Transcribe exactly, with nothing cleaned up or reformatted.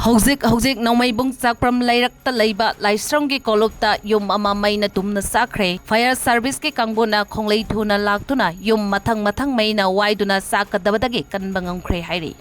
ꯍꯧꯖꯤꯛ ꯍꯧꯖꯤꯛ ꯅꯣꯡꯃꯩꯕꯨꯡ ꯆꯥꯛꯄ꯭ꯔꯝ ꯂꯩꯔꯛꯇ ꯂꯩꯕ ꯂꯥꯏꯁ꯭ꯔꯝꯒꯤ ꯀꯣꯂꯨꯞꯇ ꯌꯨꯝ ꯑꯃ ꯃꯩꯅ ꯇꯨꯝꯅ ꯆꯥꯛꯈ꯭ꯔꯦ꯫ Fire Service ꯀꯤ ꯀꯥꯡꯕꯨꯅ ꯈꯣꯡꯂꯩ ꯊꯨꯅ ꯂꯥꯛꯇꯨꯅ ꯌꯨꯝ ꯃꯊꯪ ꯃꯊꯪ ꯃꯩꯅ ꯋꯥꯏꯗꯨꯅ ꯆꯥꯛꯀꯗꯕꯗꯒꯤ ꯀꯟꯕ ꯉꯝꯈ꯭ꯔꯦ ꯍꯥꯏꯔꯤ꯫